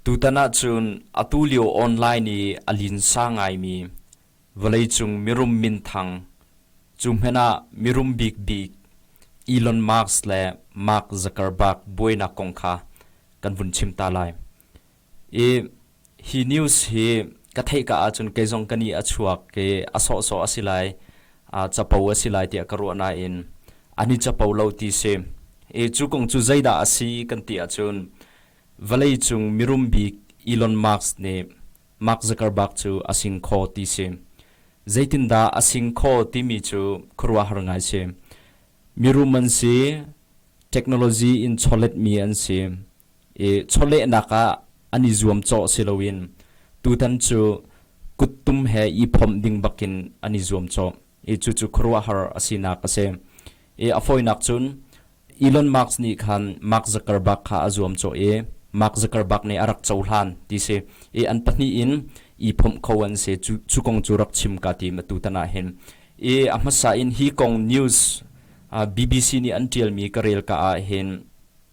Tutan ahcun atu lio online i a linsa ngaimi vawleicung mirum minthang, cu hmanh ah mirum bikbik Elon Musk le Mark Zuckerberg buainak kong kha kan vun chim ta lai. I hi news hi ka theih ka ahcun kei zong ka nih a chuak i a sawhsawh a si lai, capo a si lai tiah ka ruah nain an i capo lo ti si. I cu kong cu zeidah a si kan ti ahcun vawleicung mirum bik Elon Musk nih Mark Zuckerberg cu a sing kho ti si. Zeitindah a sing kho timi cu khuaruahhar ngai si. Mirum an si, technology in chawletmi an si. I chawlehnak ah an i zuamcawh si loin tutan cu kuttum he i phomh ding bakin an i zuamcawh. I cucu khuaruahhar a sinak a si. I a fawinak cun Elon Musk nih khan Mark Zuckerberg kha a zuamcawh i Mark Zuckerberg nih a rak cohlan ti si. I an pahnih in i phomh kho an si. Cu, cu kong cu rak chim ka tim atu tan ah hin. I a hmasa in hi kong news uh, BBC nih an ṭialmi ka rel ka ah hin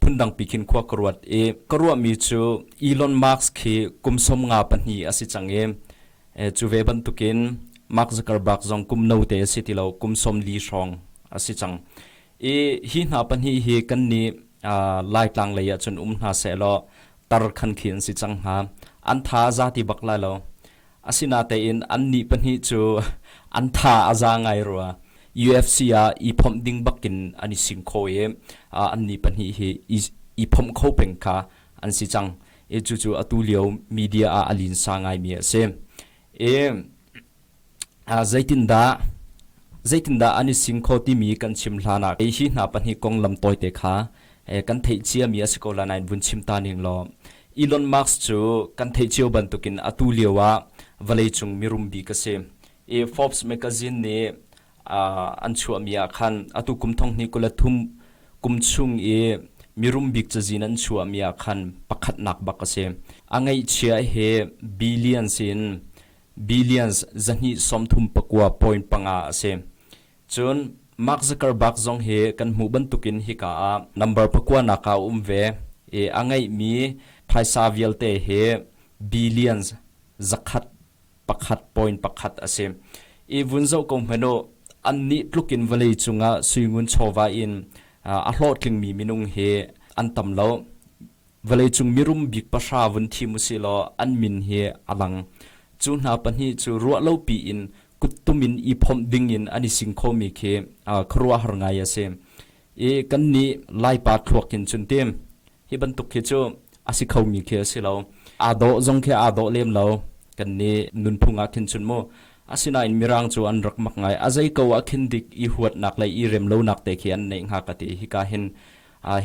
phundangpi khin khua ka ruat i ka ruahmi cu Elon Musk khi kum som nga pahnih a si cang i cu ve bantukin Mark Zuckerberg zong kum note a si ti lo kum som li hrawng a si cang i hi hna pahnih hi kan nih Laitlang lei ah cun um hna seh law tar khan khi an si cang hnga an tha za ti bak lai lo Asinatein annih pahnih cu an tha a za ngai rua. UFC ah i phomh ding bakin an i sing kho i annih pahnih hi i phomh kho peng kha an si cang. I cucu atu lio media ah a linsa ngaimi a si. I zeitindah zeitindah an i sing kho timi kan chim hlan ah hi hna pahnih konglam tawite kha kan theih ciami a si ko la nain vun chim ta ning law Elon Musk cu kan theih cio bantukin atu lio ah vawleicung mirum bik a si. I Forbes magazine nih an chuahmi ah khan atu kum thong hnih 23 kum chung i mirum bik cazin an chuahmi ah khan pakhatnak bak a si. A ngeihchia hi billions in billions zahnih sawmthum pakua point panga a si. Cun Mark Zuckerberg zong hi kan hmuh bantukin hika ah number pakuanak ah a um ve i a ngeihmi phaisa vialte hi billions zakhat pakhat point pakhat a si. I vun zoh ko hmanh u, annih tlukin vawlei cungah suingun chawva in a hlawhtlingmi minung hi an tam lo. Vawleicung mirum bik pahra vun thim usih law an min hi a lang. Cu hna pahnih cu ruahlopi in kuttum in i phomh ding in an i sing khomi khi khuaruahhar ngai a si. I kannih Laipa thluak in cun tim hi bantuk khi cu a si khomi khi a si lo. Aa dawh zong khi aa dawh lem lo. Kannih nunphung ah khin cun mu. Asinain Mirang cu an rak mak ngai. A zei ko ah khin dik i huatnak le i rem lonak te khi an neih hnga ka ti. Hika hin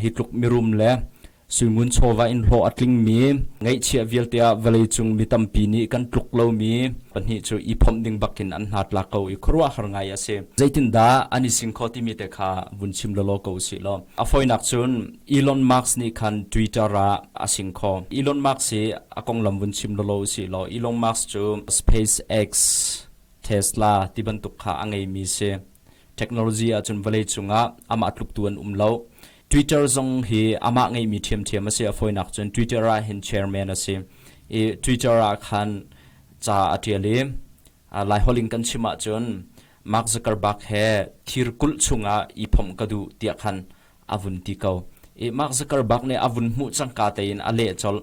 hi tluk mirum le suingun chawva in hlawh a tlingmi ngaihchiah vialte ah vawleicung mi tampi nih kan tluk lomi pahnih cu i phomh ding bakin an hna tlak ko i khuaruahhar ngai a si. Zeitindah an i sing kho timi te kha vun chim lawlaw ko usih law. A fawinak cun Elon Musk nih khan Twitter ah a sing kho. Elon Musk hi a konglam vun chim lawlaw usih law Elon Musk cu SpaceX, Tesla ti bantuk kha a ngeimi si. Technology ahcun vawleicung ah amah tluktu an um lo. Twitter zong hi amah ngeihmi ṭhiamṭhiam a si. A fawinak cun Twitter ah hin chairman a si. I Twitter ah khan ca a ṭial i Laiholh in kan chim ahcun Mark Zuckerberg he thirkulh chungah i phomh ka duh tiah khan a vun ti ko. I Mark Zuckerberg nih a vun hmuh cangka tein a leh colh.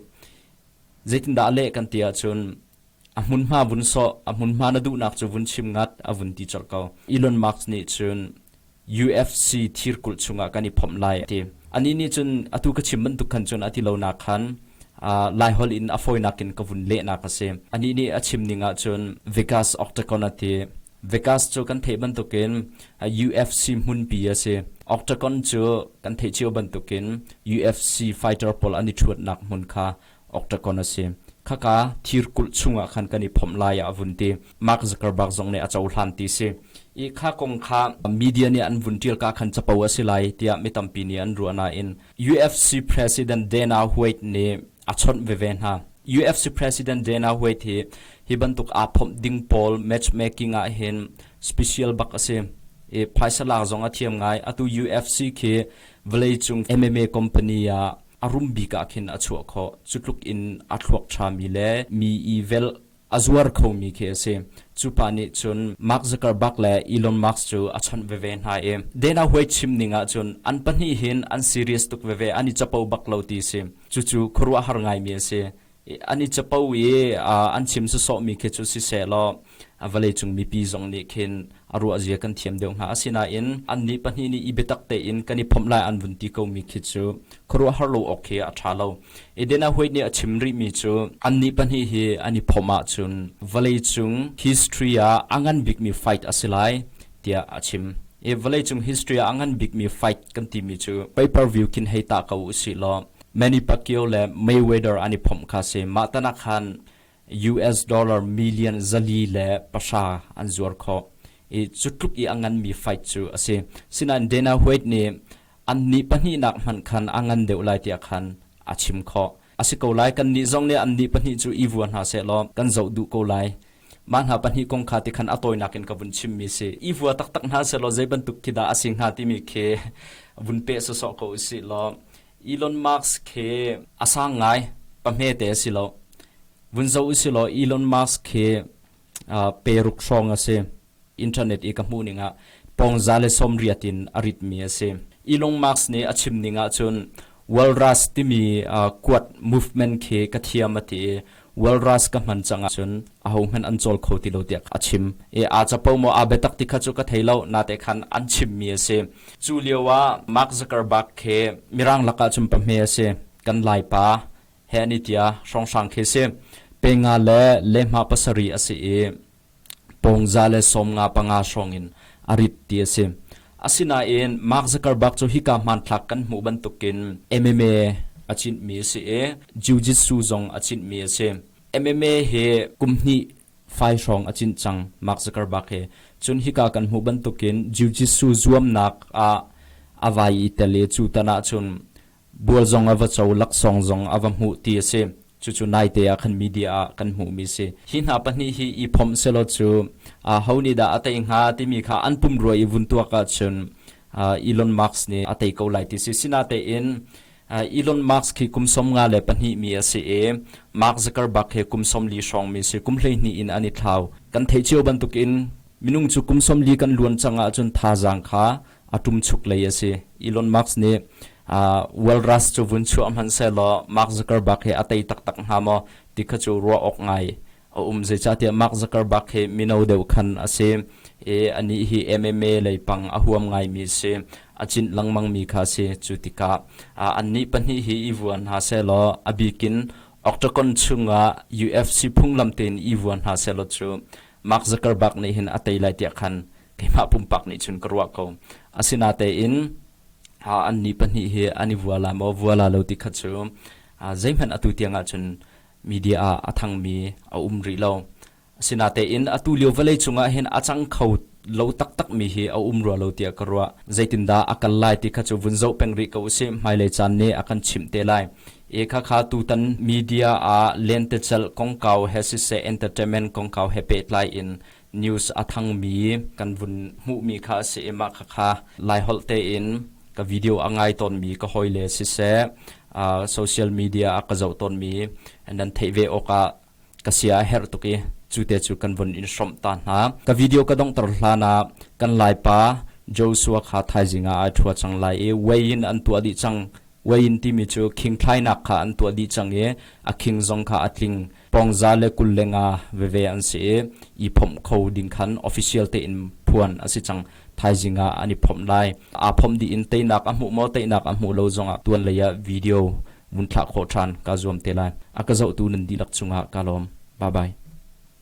Zeitindah a leh kan ti ahcun A hmunhma vun sawh, a hmunhma na duhnak cu vun chim ngat, a vun ti colh ko. Elon Musk nih cun UFC thirkulh chungah kan i phomh lai a ti. Anih nih cun atu ka chim bantuk khan cun a ti lonak khan Laiholh in a fawinak in ka vun lehnak a si. Anih nih a chim ning ahcun Vegas Octagon a ti. Vegas cu kan theih bantukin UFC hmunpi a si. Octagon cu kan theih cio bantukin UFC fighter pawl an i ṭhuatnak hmun kha Octagon a si. Khaka thirkulh chungah khan kan i phomh lai ah a vun ti. Mark Zuckerberg zong nih a cohlan ti si. I kha kong kha media nih an vun ṭial ka khan capo a si lai tiah mi tampi nih an ruah nain UFC President Dana White nih a chawnh veve hna. UFC President Dana White hi hi bantuk aa phomh ding pawl matchmaking ah hin special bak a si. I phaisa lak zong a thiam ngai. Atu UFC khi vawleicung MMA company ah a a rum bik ah khin a chuah khawh. Cu tluk in a thluak ṭhami le mi i velh a zuar khomi khi a si. Cu pa nih cun Mark Zuckerberg le Elon Musk cu a chawnh veve hna i Dana White chim ning ahcun an pahnih hin an serious tuk veve, an i capo bak lo ti si. Cucu khuaruahhar ngaimi a si. An i capo i an chim sawsawhmi khi cu siseh law vawleicung mipi zong nih khin a ruahzia kan thiam deuh hnga. Asinain annih pahnih nih i biatak tein kan i phomh lai an vun ti komi khi cu khuaruahhar lo awk khi a ṭha lo. Eden White nih a chim rihmi cu annih pahnih hi an i phomh ahcun vawleicung history ah a ngan bikmi fight a si lai tiah a chim. I vawleicung history ah a ngan bikmi fight kan timi cu pay-per-view khin hei tah ko usih law Manny Pacquiao le Mayweather an i phomh kha si. Mah tan ah khan US dollar million 410 an zuar khawh. I cu tluk i a nganmi fight cu a si. Sinain Dana White nih annih pahnihnak hmanh khan a ngan deuh lai tiah khan a chim khawh. A si ko lai kannih zong nih annih pahnih cu i vua hna sehlaw kan zoh duh ko lai. Mah hna pahnih kong kha tikhan a tawinak in ka vun chimmi si. I vua taktak hna sehlaw zei bantuk khi dah a si hnga timi khi vun peh sawsawh ko usih law Elon Musk khi a sang ngai, pahme te a si lo. Vun zoh usih law Elon Musk khi pe ruk hrawng a si. Internet i ka hmuh ning ah pawng 180 in a ritmi a si. Elon Musk nih a chim ning ahcun Walrus timi kuat movement khi ka thiam a ti i Walrus ka hman cang ahcun ahohmanh an cawl kho ti lo tiah a chim. I aa capo maw aa biatak ti kha cu ka thei lo, nate khan an chimmi a si. Cu lio ah Mark Zuckerberg khi Mirang lakah cun pahme a si. Kan Laipa he an i tia hrawnghrang khi si. Pe nga le lehhmah pasarih a si i pawng 195 hrawng in a rit ti a si. Asinain Mark Zuckerberg cu hika hmanthlak kan hmuh bantukin MMA a cinhmi a si i Jiu-Jitsu zong a cinhmi a si. MMA hi kum hnih fai hrawng a cinh cang Mark Zuckerberg hi. Cun hika kan hmuh bantukin Jiu-Jitsu zuamnak ah a vai i tel i cu tan ahcun bual zong a va co, laksawng zong a va hmuh ti a si. Cucu naite ah khan media ah kan hmuhmi a si. Hi hna pahnih hi i phomh selaw cu ho nih dah a tei hnga timi kha an pumrua i vun tuak ahcun Elon Musk nih a tei ko lai ti si. Sinatein Elon Musk hi kum 52 mi a si i Mark Zuckerberg hi kum 40 hrawng mi si. Kum 12 in an i thlau. Kan theih cio bantukin minung cu kum 40 kan luan cang ahcun thazaang kha a ṭumchuk lei a si. Elon Musk nih Walrus cu vun chuah hmanhsehlaw Mark Zuckerberg hi a tei taktak hnga maw ti kha cu ruah awk ngai a um. Zeicahtiah Mark Zuckerberg hi mino deuh khan a si i anih hi MMA lei pang a huam ngaimi a si. A cinh lengmangmi kha a si. Cu tikah annih pahnih hi i vuan hna sehlaw a bikin Octagon chungah UFC phunglam tein i vuan hna sehlaw cu Mark Zuckerberg nih hin a tei lai tiah khan keimah pumpak nih cun ka ruah ko. Asinatein an nih pahnih hi an i vua la maw vua la lo ti kha cu zeihmanh atu tiang ahcun media ah a thangmi a um rih lo. Asinatein atu lio vawlei cungah hin a cang kho lo taktakmi hi a um rua lo tiah ka ruah. Zeitindah a kal lai ti kha cu vun zoh peng rih ko usih. Hmailei caan nih a kan chimh te lai. E khakha tutan media ah lentecelh kongkau he siseh entertainment kongkau he pehtlai in news a thangmi kan vun hmuhmi kha a si i mah khakha Laiholh tein ka video a ngai tawnmi ka hawile siseh social media a ka zoh tawnmi nan theih ve awkah ka sia a herh tuk i cu te cu kan vun in hrawmh ta hna. Ka video ka donghter hlan ah kan Laipa Joshua kha thaizing ah ai ṭhua cang lai i weigh-in an tuah dih cang. Weigh-in timi cu khingthlainak kha an tuah dih cang i a khing zong kha a tling. Pawng 125 veve an si i i phomh kho ding khan official tein phuan a si cang. Thaizing ah an i phomh lai. Aa phomh dih in teinak a hmuh maw teinak a hmuh lo zongah tuan lei ah video vun thlah khawh ṭhan kaa zuam te lai. A ka zohtu nan dihlak cungah kaa lawm. Bye bye.